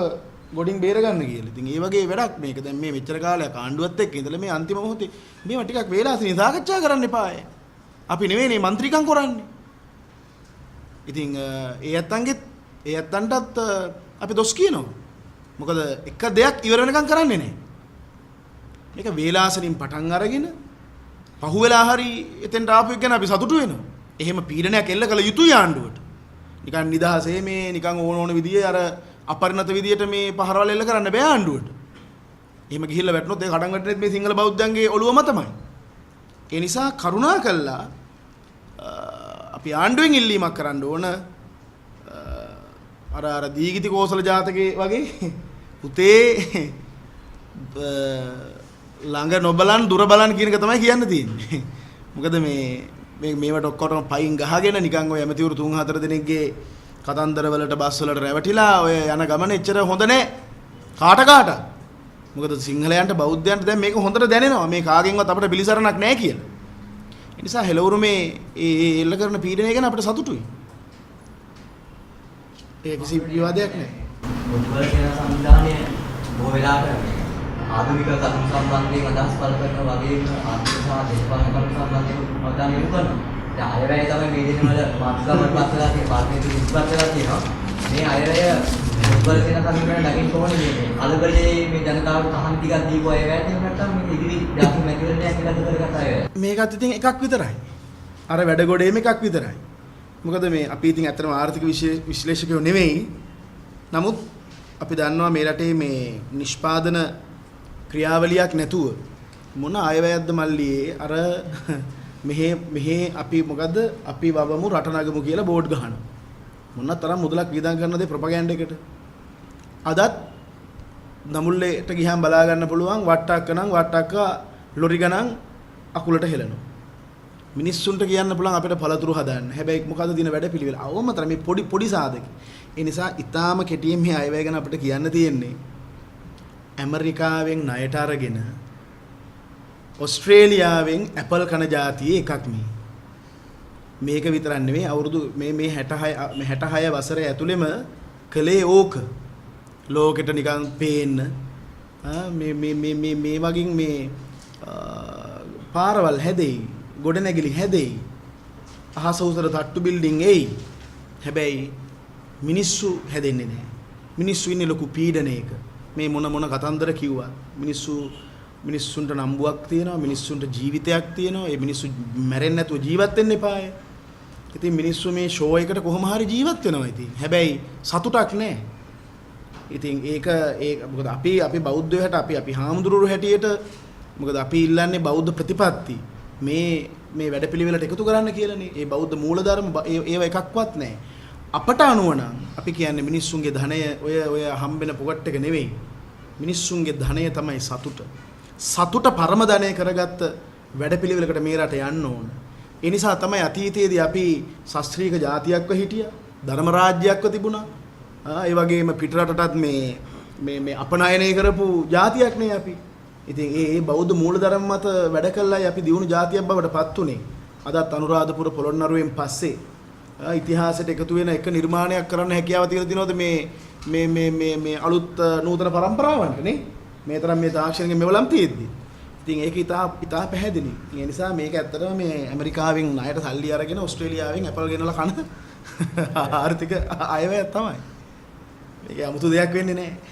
ගොඩින් බේර ගන්න කියලා. ඉතින් ඒ වගේ වැඩක් මේක. දැන් මේ මෙච්චර කාලයක් ආණ්ඩුවත් එක්ක ඉඳලා මේ අන්තිම මොහොතේ මේවා ටිකක් වේලාසනින් සාකච්ඡා කරන්න එපාය. අපි නෙවෙයිනේ මන්ත්‍රීකම් කරන්නේ. ඉතින් ඒ ඇත්තන්ගෙත් ඒ ඇත්තන්ටත් අපි දොස් කියනවා. මොකද එක දෙයක් ඉවර වෙනකම් කරන්නේ නැහැ. මේක වේලාසනින් පටන් අරගෙන පහුවෙලා හරි එතෙන්ට ආපු එක ගැන අපි සතුටු වෙනවා. එහෙම පීඩනයක් එල්ල කළ යුතුයි ආණ්ඩුවට. නිකන් නිදහසේ මේ නිකන් ඕන ඕන විදියේ අර අපරිණත විදියට මේ පහරවල් එල්ල කරන්න බෑ ආණ්ඩුවට. එහෙම ගිහිල්ලා වැටුනොත් ඒ කඩන් වැටෙන්නේ මේ සිංහල බෞද්ධයන්ගේ ඔළුව මතමයි. ඒ නිසා කරුණා කළා අපි ආණ්ඩුවෙන් ඉල්ලීමක් කරන්න ඕන අර අර දීගිති කෝසල ජාතකයේ වගේ පුතේ ළඟ නොබලන් දුර බලන් කියන එක තමයි කියන්න තියෙන්නේ. මොකද මේ මේ මේවට ඔක්කොටම පයින් ගහගෙන නිකන් ඔය ඇමතිවරු 3-4 දෙනෙක්ගේ කතන්දර වලට බස් වලට රැවටිලා ඔය යන ගමන එච්චර හොඳ නෑ කාට කාට. මොකද සිංහලයන්ට බෞද්ධයන්ට දැන් මේක හොඳට දැනෙනවා මේ කාගෙන්වත් අපිට පිළිසරණක් නෑ කියලා. ඒ නිසා හෙළවුරුමේ ඒ ඒ එල්ල කරන පීඩනය ගැන අපිට සතුටුයි. ඒක කිසි විවාදයක් නෑ. බොදුබල සේනා සංවිධානය බොහෝ වෙලාවට ආධුනික කරුණු සම්බන්ධයෙන් අදහස් පළ කරනවා වගේම ආර්ථික සහ දේශපාලන කරුණු සම්බන්ධයෙන් අවධානය යොමු කරනවා. දැන් අයවැය තමයි මේ දිනවල මාතෘකාවට පත් වෙලා තියෙන පාර්ලිමේන්තුවේ ඉදිරිපත් වෙලා තියෙනවා. මේ අයවැය බොදුබල සේනා සංවිධානය දකින්න කොහොමද මේ කලබලයේ මේ ජනතාවට තහනම් ටිකක් දීපු අයවැයද එහෙම නැත්නම් මේ ඉදිරි ජාති මැතිවරණයක් ඉලක්ක කරගත් අයවැය? මේකත් ඉතින් එකක් විතරයි. අර වැඩ ගොඩේම එකක් විතරයි. මොකද මේ අපි ඉතින් ඇත්තටම ආර්ථික විශ්ලේෂකයෝ නෙවෙයි. නමුත් අපි දන්නවා මේ රටේ මේ නිෂ්පාදන ක්‍රියාවලියක් නැතුව මොන අයවැයක්ද මල්ලියේ අර මෙහෙ මෙහෙ අපි මොකද්ද අපි වවමු රට නගමු කියලා බෝඩ් ගහනවා. මොන තරම් මුදලක් වියදම් කරනවද ප්‍රොපගෑන්ඩ් එකට? අදත් දමුල්ලේට ගියාම බලා ගන්න පුළුවන් වට්ටක්ක නම් වට්ටක්ක ලොරි ගණන් අකුලට හෙලනවා. මිනිස්සුන්ට කියන්න පුළුවන් අපිට පළතුරු හදන්න. හැබැයි මොකද්ද දින වැඩ පිළිවෙල? අවම තරම් මේ පොඩි පොඩි සාධක. ඒ නිසා ඊටාම කෙටියෙන් මේ අයවැය ගැන අපිට කියන්න තියෙන්නේ ඇමරිකාවෙන් ණයට අරගෙන ඔස්ට්‍රේලියාවෙන් ඇපල් කන ජාතියේ එකක් මේ. මේක විතරක් නෙමෙයි අවුරුදු මේ මේ 66 මේ 66 වසරේ ඇතුළෙම කළේ ඕක. ලෝකෙට නිකන් පේන්න මේ මේ මේ මේ මේ වගේ මේ පාරවල් හැදෙයි, ගොඩනැගිලි හැදෙයි, අහස උසට තට්ටු බිල්ඩින් එයි. හැබැයි මිනිස්සු හැදෙන්නේ නැහැ. මිනිස්සු ඉන්නේ ලොකු පීඩනයක. මේ මොන මොන කතන්දර කිව්වා. මිනිස්සුන්ට නම්බුවක් තියෙනවා, මිනිස්සුන්ට ජීවිතයක් තියෙනවා. ඒ මිනිස්සු මැරෙන්නේ නැතුව ජීවත් වෙන්න එපාය. ඉතින් මිනිස්සු මේ ෂෝ එකට කොහොම හරි ජීවත් වෙනවා ඉතින්. හැබැයි සතුටක් නැහැ. ඉතින් ඒක ඒ මොකද අපි අපි බෞද්ධයෝ හැට අපි අපි හාමුදුරුවෝ හැටියට මොකද අපි ඉල්ලන්නේ බෞද්ධ ප්‍රතිපත්ති මේ මේ වැඩපිළිවෙලට එකතු කරන්න කියලානේ. ඒ බෞද්ධ මූලධර්ම ඒව එකක්වත් නැහැ. අපට අනුව නම් අපි කියන්නේ මිනිස්සුන්ගේ ධනය ඔය ඔය හම්බෙන පොකට් එක නෙවෙයි. මිනිස්සුන්ගේ ධනය තමයි සතුට. සතුට පරම ධනය කරගත්ත වැඩපිළිවෙලකට මේ රට යන්න ඕන. ඒ නිසා තමයි අතීතයේදී අපි ශාස්ත්‍රීය ජාතියක්ව හිටියා, ධර්ම රාජ්‍යයක්ව තිබුණා. ඒ වගේම පිට රටටත් මේ මේ මේ අපනයනය කරපු ජාතියක් නේ අපි. ඉතින් ඒ ඒ බෞද්ධ මූලධර්ම මත වැඩ කළායි අපි දියුණු ජාතියක් බවට පත් උනේ. අදත් අනුරාධපුර පොළොන්නරුවෙන් පස්සේ ඉතිහාසයට එකතු වෙන එක නිර්මාණයක් කරන්න හැකියාව තියලා තිනවද මේ මේ මේ මේ මේ අලුත් නූතන පරම්පරාවන්ට නේ? මේ තරම් මේ තාක්ෂණික මෙවලම් තියෙද්දි. ඉතින් ඒක ඉතා ඉතා පැහැදිලි. ඒ නිසා මේක ඇත්තටම මේ ඇමරිකාවෙන් ණයට සල්ලි අරගෙන ඕස්ට්‍රේලියාවෙන් ඇපල් ගෙනලා කන ආර්ථික අයවැයක් තමයි. මේක 아무තු දෙයක් වෙන්නේ නැහැ.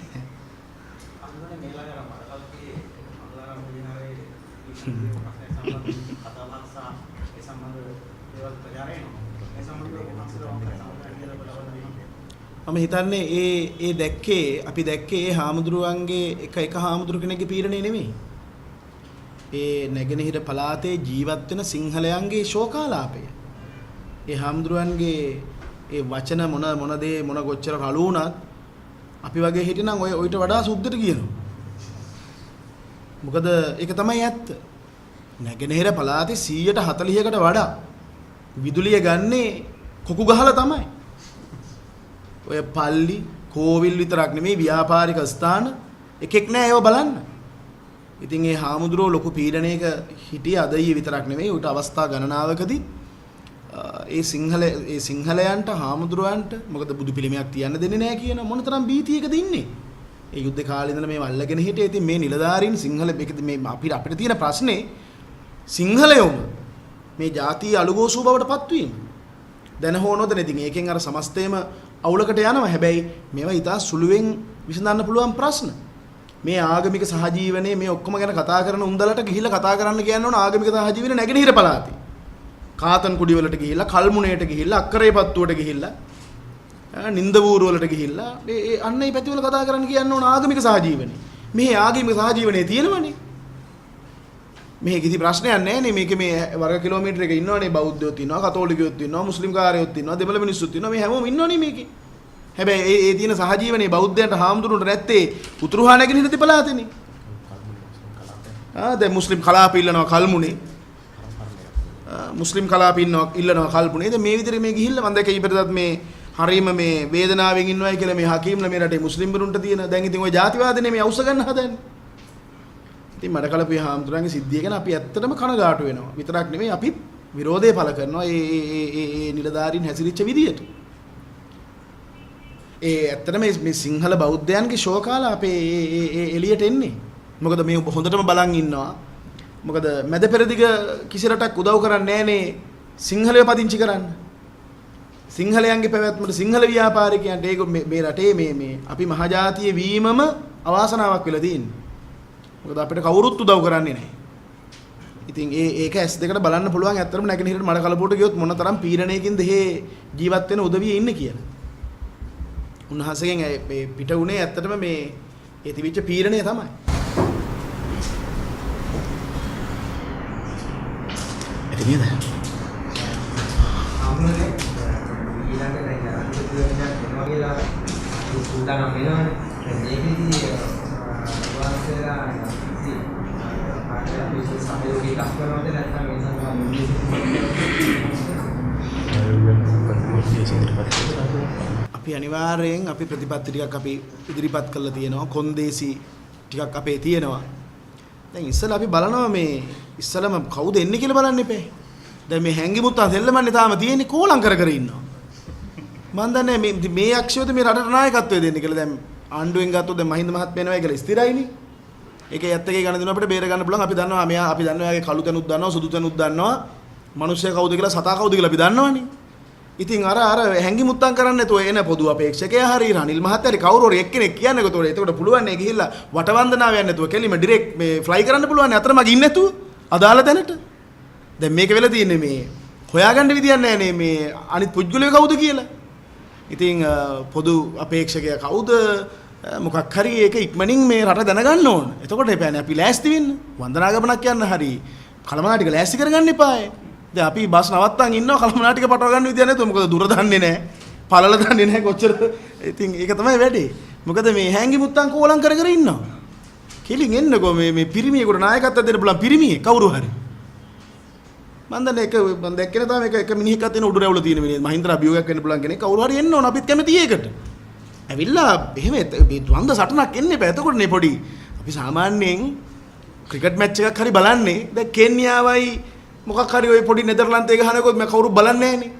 මම හිතන්නේ ඒ ඒ දැක්කේ අපි දැක්කේ ඒ හාමුදුරුවන්ගේ එක එක හාමුදුරු කෙනෙක්ගේ පීඩනය නෙමෙයි. ඒ නැගෙනහිර පළාතේ ජීවත් වෙන සිංහලයන්ගේ ශෝකාලාපය. ඒ හාමුදුරුවන්ගේ ඒ වචන මොන මොන දේ මොන කොච්චර රළු වුණත් අපි වගේ හිටියනම් ඔය ඔయిత වඩා සුද්ධට කියනවා. මොකද ඒක තමයි ඇත්ත. නැගෙනහිර පළාතේ 140කට වඩා විදුලිය ගන්නේ කොකු ගහලා තමයි. ඔය පල්ලි කෝවිල් විතරක් නෙමෙයි ව්‍යාපාරික ස්ථාන එකෙක් නෑ ඒව බලන්න. ඉතින් ඒ හාමුදුරුවෝ ලොකු පීඩනයක හිටිය අද ඊයේ විතරක් නෙමෙයි ඌට අවස්ථා ගණනාවකදී ඒ සිංහල ඒ සිංහලයන්ට හාමුදුරුවන්ට මොකද බුදු පිළිමයක් තියන්න දෙන්නේ නෑ කියන මොනතරම් භීතියකද ඉන්නේ. ඒ යුද්ධ කාලේ ඉඳලා මේව අල්ලගෙන හිටියේ. ඉතින් මේ නිලධාරීන් සිංහල මේ අපිට තියෙන ප්‍රශ්නේ සිංහලයෝම මේ ජාතිය අලුගෝසු බවට පත්වීම. දැන හෝ නොදැන ඉතින් ඒකෙන් අර සමස්තයම අවුලකට යනවා. හැබැයි මේවා ඉතා සුළුවෙන් විසඳන්න පුළුවන් ප්‍රශ්න. මේ ආගමික සහජීවනයේ මේ ඔක්කොම ගැන කතා කරන උන්දලට ගිහිල්ලා කතා කරන්න කියන්න ඕන ආගමික සහජීවනයේ නැගෙනහිර පළාතේ. කාතන් කුඩි වලට ගිහිල්ලා, කල්මුණේට ගිහිල්ලා, අක්කරේපත්තුවට ගිහිල්ලා, නින්දවූරු වලට ගිහිල්ලා මේ ඒ අන්න ඒ පැති වල කතා කරන්න කියන්න ඕන ආගමික සහජීවනයේ. මේ ආගමික සහජීවනයේ තියෙනවනේ. මේ කිසි ප්‍රශ්නයක් නැහැ නේ. මේකේ මේ වර්ග කිලෝමීටර එක ඉන්නවනේ බෞද්ධයොත් ඉන්නවා, කතෝලිකයොත් ඉන්නවා, මුස්ලිම් කාරයොත් ඉන්නවා, දෙමළ මිනිස්සුත් ඉන්නවා. මේ හැමෝම ඉන්නවනේ මේකේ. හැබැයි ඒ ඒ තියෙන සහජීවනයේ බෞද්ධයන්ට හාමුදුරුවන්ට නැත්තේ උතුරු හා නැගෙනහිර දෙපළාතේනේ. දැන් මුස්ලිම් කලාප ඉල්ලනවා කල්මුනේ. මුස්ලිම් කලාප ඉල්ලනවා කල්මුනේ. දැන් මේ විදිහට මේ ගිහිල්ලා මම දැක්ක ඊපෙරදත් මේ හරීම මේ වේදනාවෙන් ඉන්නවයි කියලා මේ හකීම්ලා මේ රටේ මුස්ලිම් වරුන්ට තියෙන දැන් ඉතින් ඔය ජාතිවාදනේ මේ අවුස්ස ගන්න හදන්නේ. ඉතින් මඩකලපුවේ හාමුදුරන්ගේ සිද්ධිය ගැන අපි ඇත්තටම කනගාටු වෙනවා. විතරක් නෙමෙයි අපිත් විරෝධය පළ කරනවා ඒ ඒ ඒ ඒ ඒ නිලධාරීන් හැසිරිච්ච විදියට. ඒ ඇත්තටම මේ සිංහල බෞද්ධයන්ගේ ශෝකාලා අපේ ඒ ඒ ඒ එළියට එන්නේ. මොකද මේ හොඳටම බලන් ඉන්නවා. මොකද මැද පෙරදිග කිසි රටක් උදව් කරන්නේ නෑනේ සිංහලයෝ පදිංචි කරන්න. සිංහලයන්ගේ පැවැත්මට සිංහල ව්‍යාපාරිකයන්ට ඒක මේ රටේ මේ මේ අපි මහජාතිය වීමම අවාසනාවක් වෙලා තියෙන්නේ. මොකද අපිට කවුරුත් උදව් කරන්නේ නැහැ. ඉතින් ඒක ඇස් දෙකට බලන්න පුළුවන් ඇත්තටම නැගෙනහිරට මඩ කලපුවට ගියොත් මොන තරම් පීඩනයකින්ද එහෙ ජීවත් වෙන උදවිය ඉන්නේ කියලා. උන්වහන්සේගෙන් මේ පිට උනේ ඇත්තටම මේ ඒ තිබිච්ච පීඩනය තමයි. ඇති නේද? හම්බුනේ ඊළඟ දැන් ජනාධිපතිවරණයක් වෙනවා කියලා අපි සූදානම් වෙනවනේ. දැන් මේකෙදි වහන්සේලා කිසි කාටවත් විශේෂ සහයෝගය දක්වනවද නැත්නම් මේ සඳහා අපි අනිවාර්යයෙන් අපි ප්‍රතිපත්ති ටිකක් අපි ඉදිරිපත් කරලා තියෙනවා. කොන්දේසි ටිකක් අපේ තියෙනවා. දැන් ඉස්සෙල්ලා අපි බලනවා මේ ඉස්සෙල්ලාම කවුද එන්නේ කියලා බලන්න එපේ. දැන් මේ හැංගි මුත්තා සෙල්ලමන්නේ තාම තියෙන්නේ කෝලම් කර කර ඉන්නවා. මං දන්නේ මේ මේ යක්ෂයෝද මේ රටට නායකත්වය දෙන්නේ කියලා. දැන් ආණ්ඩුවෙන් ගත්තොත් දැන් මහින්ද මහත්මයා එනවා කියලා ස්ථිරයිනේ. ඒකේ ඇත්ත එකේ ගණ දෙනවා අපිට බේර ගන්න පුළුවන්. අපි දන්නවා මෙයා, අපි දන්නවා එයාගේ කළු තැනුත් දන්නවා, සුදු තැනුත් දන්නවා. මිනිස්සයා කවුද කියලා, සතා කවුද කියලා අපි දන්නවනේ. ඉතින් අර අර හැංගි මුත්තම් කරන්නේ නැතුව එන පොදු අපේක්ෂකයා හරි රනිල් මහත්තයා හරි කවුරු හරි එක්කෙනෙක් කියන්නකෝ. එතකොට පුළුවන් නේ ගිහිල්ලා වටවන්දනාව යන්නේ නැතුව කෙලිම ඩිරෙක්ට් මේ ෆ්ලයි කරන්න පුළුවන් නේ අතරමඟ ඉන්නේ නැතුව අදාළ තැනට. දැන් මේක වෙලා තියෙන්නේ මේ හොයාගන්න විදියක් නැහැ නේ මේ අනිත් පුද්ගලයෝ කවුද කියලා. ඉතින් පොදු අපේක්ෂකයා කවුද මොකක් හරි ඒක ඉක්මනින් මේ රට දැනගන්න ඕන. එතකොට එපෑනේ අපි ලෑස්ති වෙන්න. වන්දනා ගමනක් යන්න හරි කළමනා ටික ලෑස්ති කරගන්න එපායේ. දැන් අපි බස් නවත්තන් ඉන්නවා කළමනා ටික පටව ගන්න විදියක් නැතුව. මොකද දුර දන්නේ නැහැ. පළල දන්නේ නැහැ කොච්චර. ඉතින් ඒක තමයි වැඩේ. මොකද මේ හැංගි මුත්තන් කෝලම් කර කර ඉන්නවා. කෙලින් එන්නකෝ මේ මේ පිරිමියෙකුට නායකත්වයක් දෙන්න පුළුවන් පිරිමියෙක් කවුරු හරි. මං දන්නේ එක මං දැක්කේ නෑ තාම එක එක මිනිහෙක්වත් එන උඩු රැවුල තියෙන මිනිහෙක්. මහින්ද්‍ර අභියෝගයක් වෙන්න පුළුවන් කෙනෙක් කවුරු හරි එන්න ඕන. අපිත් කැමතියි ඒකට. ඇවිල්ලා එහෙම මේ ද්වන්ද සටනක් එන්න එපා. එතකොට නේ පොඩි අපි සාමාන්‍යයෙන් ක්‍රිකට් මැච් එකක් හරි බලන්නේ. දැන් කෙන්යාවයි මොකක් හරි ඔය පොඩි නෙදර්ලන්තේ ගහනකොත් මම කවුරු බලන්නේ නෑනේ.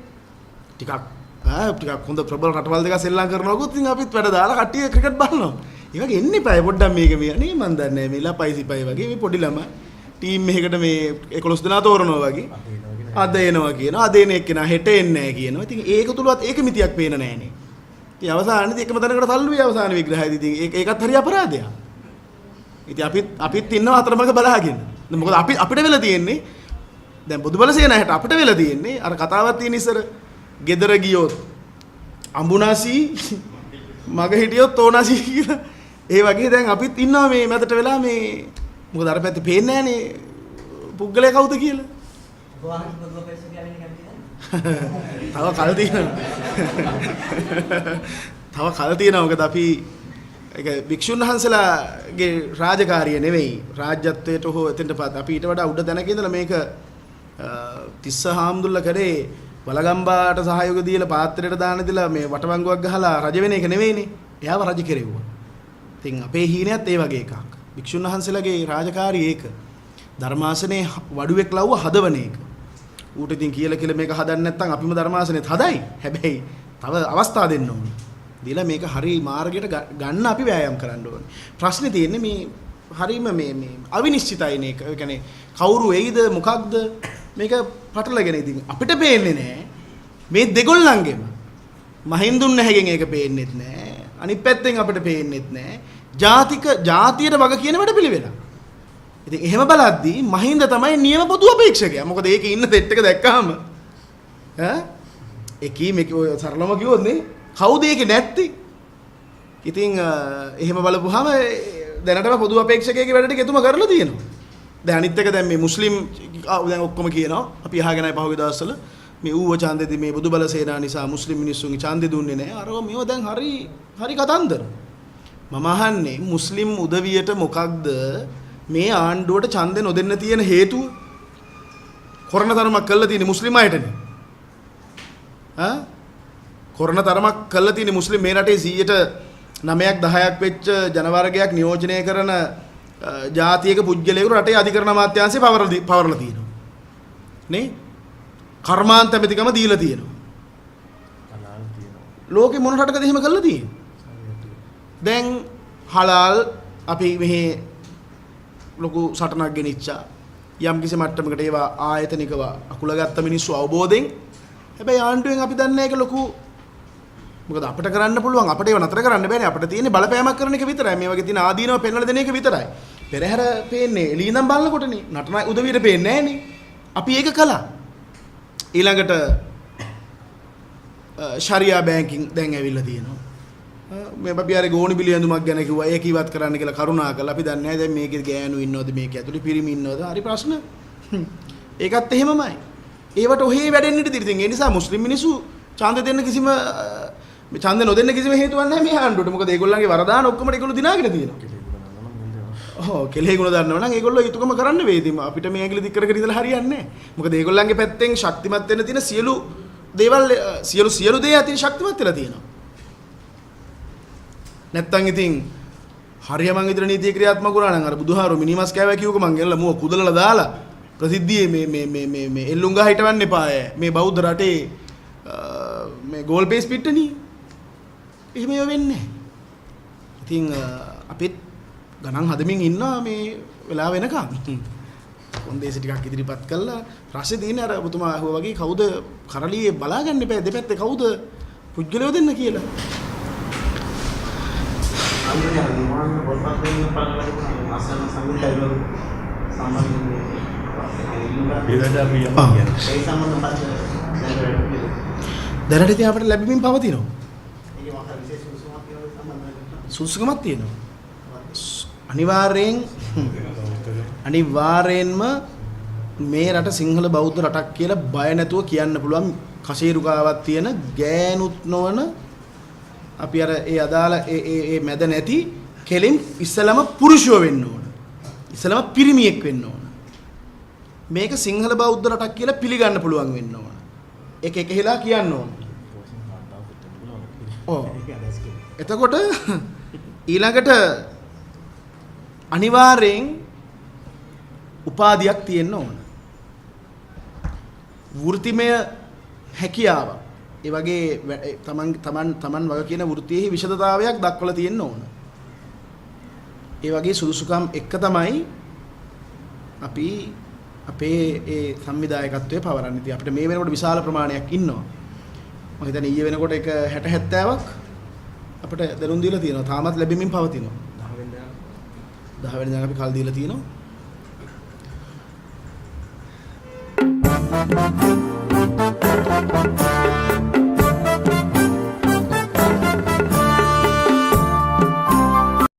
ටිකක් ටිකක් හොඳ ප්‍රබල රටවල් දෙකක් සෙල්ලම් කරනකොත් ඉතින් අපිත් වැඩ දාලා කට්ටිය ක්‍රිකට් බලනවා. ඒ වගේ එන්න එපා. පොඩ්ඩක් මේක මේ අනේ මන් දන්නේ නෑ මේ ලපයි සිපයි වගේ මේ පොඩි ළමයි ටීම් එකකට මේ 11 දෙනා තෝරනවා වගේ. අද එනවා කියනවා. අද එන එක්කෙනා හෙට එන්නේ නෑ කියනවා. ඉතින් ඒක තුලවත් ඒක මිතියක් පේන නෑනේ. ඉතින් අවසානයේදී එකම තැනකට තල්ලු වෙයි අවසාන විග්‍රහයේදී. ඉතින් ඒකත් හරි අපරාධයක්. ඉතින් අපිත් ඉන්නවා අතරමඟ බලාගෙන. දැන් මොකද අපිට වෙලා තියෙන්නේ දැන් බොදු බල සේනා හැට අපිට වෙලා තියෙන්නේ අර කතාවක් තියෙන ඉස්සර ගෙදර ගියොත් අඹුනාසි මග හිටියොත් තෝනාසි කියලා. ඒ වගේ දැන් අපිත් ඉන්නවා මේ මැදට වෙලා මේ මොකද අර පැත්තේ පේන්නේ නෑනේ පුද්ගලයා කවුද කියලා. ඔබ වහන්සේ පොදු අපේක්ෂකයා වෙන්න කැමතිද? තව කල් තියෙනවා. තව කල් තියෙනවා. මොකද අපි ඒක භික්ෂුන් වහන්සේලාගේ රාජකාරිය නෙවෙයි. රාජ්‍යත්වයට හෝ එතෙන්ට පත් අපි ඊට වඩා උඩ තැනක ඉඳලා මේක තිස්ස හාමුදුරුවෝ කරේ වලගම්බාට සහයෝග දීලා පාත්‍රයට දාන දීලා මේ වටවංගුවක් ගහලා රජ වෙන එක නෙවෙයිනේ. එයාව රජ කෙරෙව්වා. ඉතින් අපේ හීනයත් ඒ වගේ එකක්. භික්ෂුන් වහන්සේලාගේ රාජකාරිය ඒක. ධර්මාසනේ වඩුවෙක් ලව්ව හදවන එක. ඌට ඉතින් කියලා කියලා මේක හදන්න නැත්නම් අපිම ධර්මාසනෙත් හදයි. හැබැයි තව අවස්ථා දෙන්න ඕනේ. දීලා මේක හරි මාර්ගයට ගන්න අපි වෑයම් කරන්න ඕනේ. ප්‍රශ්නේ තියෙන්නේ මේ හරීම මේ මේ අවිනිශ්චිතයිනේ ඒක. ඒ කියන්නේ කවුරු එයිද මොකක්ද මේක පටලගෙන ඉතින් අපිට පේන්නේ නෑ. මේ දෙගොල්ලන්ගෙම මහින්දුන් නැහැගෙන් ඒක පේන්නෙත් නෑ. අනිත් පැත්තෙන් අපිට පේන්නෙත් නෑ. ජාතියට වග කියන වැඩ පිළිවෙල. ඉතින් එහෙම බලද්දී මහින්ද තමයි නියම පොදු අපේක්ෂකයා. මොකද ඒකේ ඉන්න සෙට් එක දැක්කහම ඈ එකී මේක ඔය සරලම කිව්වොත් නේ කවුද ඒකේ නැත්තේ? ඉතින් එහෙම බලපුවාම දැනටම පොදු අපේක්ෂකයාගේ වැඩ ටික එතුමා කරලා තියෙනවා. දැන් අනිත් එක දැන් මේ මුස්ලිම් දැන් ඔක්කොම කියනවා අපි අහගෙනයි පහුගිය දවස්වල මේ ඌව ඡන්දෙදි මේ බුදු බල සේනා නිසා මුස්ලිම් මිනිස්සුන්ගේ ඡන්දෙ දුන්නේ නැහැ. අරව මේව දැන් හරි හරි කතන්දර. මම අහන්නේ මුස්ලිම් උදවියට මොකක්ද මේ ආණ්ඩුවට ඡන්දෙ නොදෙන්න තියෙන හේතුව? කොරණ තරමක් කළා තියෙන්නේ මුස්ලිම් අයටනේ. ඈ කොරණ තරමක් කළා තියෙන්නේ මුස්ලිම් මේ රටේ 9ක් 10ක් වෙච්ච ජනවර්ගයක් නියෝජනය කරන ජාතියක පුද්ගලයෙකුට රටේ අධිකරණ අමාත්‍යාංශය පවරලා තියෙනවා. නේ? කර්මාන්ත ඇමතිකම දීලා තියෙනවා. ලෝකෙ මොන රටකද එහෙම කරලා තියෙන්නේ? දැන් හලාල් අපි මෙහි ලොකු සටනක් ගෙනිච්චා. යම් කිසි මට්ටමකට ඒවා ආයතනිකව අකුලගත්ත මිනිස්සු අවබෝධයෙන්. හැබැයි ආණ්ඩුවෙන් අපි දන්නේ ඒක ලොකු, මොකද අපිට කරන්න පුළුවන්, අපිට ඒව නතර කරන්න බෑනේ. අපිට තියෙන්නේ බලපෑමක් කරන එක විතරයි. මේ වගේ තියෙන ආදීනව පෙන්වලා දෙන එක විතරයි. පෙරහැර පේන්නේ එළිය ඉඳන් බලනකොටනේ. නටන උදවියට පේන්නේ නෑනේ. අපි ඒක කළා. ඊළඟට ශරියා බැංකින් දැන් ඇවිල්ලා තියෙනවා. මේ අපි අර ගෝණි බිලි ඇඳුමක් ගැන කිව්වා. ඒක ඉවත් කරන්න කියලා කරුණා කළා. අපි දන්නේ නැහැ දැන් මේකේ ගෑනු ඉන්නවද, මේකේ ඇතුලේ පිරිමි ඉන්නවද? හරි ප්‍රශ්න. ඒකත් එහෙමමයි. ඒවට ඔහේ වැඩෙන්න ඉඩ තියෙනවා. ඉතින් ඒ නිසා මුස්ලිම් මිනිස්සු ඡන්දෙ දෙන්න කිසිම ඡන්දෙ නොදෙන්න කිසිම හේතුවක් නැහැ මේ ආණ්ඩුවට. මොකද ඒගොල්ලන්ගේ වරදාන ඔක්කොම ඒගොල්ලෝ දිනාගෙන තියෙනවා. ඔව්, කෙලෙහි ගුණ දන්නවා නම් ඒගොල්ලෝ යුතුයකම කරන්න වෙයි. ඉතින් අපිට මේ ඇඟිලි දික් කර කර ඉඳලා හරියන්නේ නැහැ. මොකද ඒගොල්ලන්ගේ පැත්තෙන් ශක්තිමත් වෙන්න තියෙන සියලු දේවල්, සියලු සියලු දේ අතින් ශක්තිමත් වෙලා තියෙනවා. නැත්තම් ඉතින් හරිය මං විතර නීතිය ක්‍රියාත්මක වුණා නම් අර බුදුහාරෝ මිනිමස් කෑවා කියුක මං ගෙනලා මුව කුදලලා දාලා ප්‍රසිද්ධියේ මේ මේ මේ මේ මේ එල්ලුම් ගහ හිටවන්න එපා ඈ. මේ බෞද්ධ රටේ මේ ගෝල් පේස් පිට්ටනේ. එහෙම ඒවා වෙන්නේ නැහැ. ඉතින් අපිත් ගණන් හදමින් ඉන්නවා මේ වෙලාව වෙනකන්. කොන්දේසි ටිකක් ඉදිරිපත් කළා. ප්‍රශ්නේ තියෙන්නේ අර ඔබතුමා අහුවා වගේ කවුද කරලියේ බලා ගන්න එපා දෙපැත්තේ කවුද පුද්ගලයෝ දෙන්න කියලා. දැනට ඉතින් අපිට ලැබෙමින් පවතිනවා. සුදුසුකමක් තියෙනවා. අනිවාර්යෙන්ම මේ රට සිංහල බෞද්ධ රටක් කියලා බය නැතුව කියන්න පුළුවන් කශේරුකාවක් තියෙන ගෑනුත් නොවන අපි අර ඒ අදාළ ඒ ඒ ඒ මැද නැති කෙලින් ඉස්සලම පුරුෂයෝ වෙන්න ඕන. ඉස්සලම පිරිමියෙක් වෙන්න ඕන. මේක සිංහල බෞද්ධ රටක් කියලා පිළිගන්න පුළුවන් වෙන්න ඕන. ඒක එකහෙලා කියන්න ඕන. ඔව්. එතකොට ඊළඟට අනිවාර්යෙන් උපාධියක් තියෙන්න ඕන. වෘත්තිමය හැකියාවක්. ඒ වගේ තමන් තමන් තමන් වග කියන වෘත්තියෙහි විෂදතාවයක් දක්වලා තියෙන්න ඕන. ඒ වගේ සුදුසුකම් එක තමයි අපි අපේ ඒ සංවිධායකත්වය පවරන්නේ. ඉතින් අපිට මේ වෙනකොට විශාල ප්‍රමාණයක් ඉන්නවා. මම හිතන්නේ ඊයේ වෙනකොට එක 60 70ක් අපිට දැනුම් දීලා තියෙනවා. තාමත් ලැබෙමින් පවතිනවා. 10 වෙනිදා අපි කල් දීලා තියෙනවා.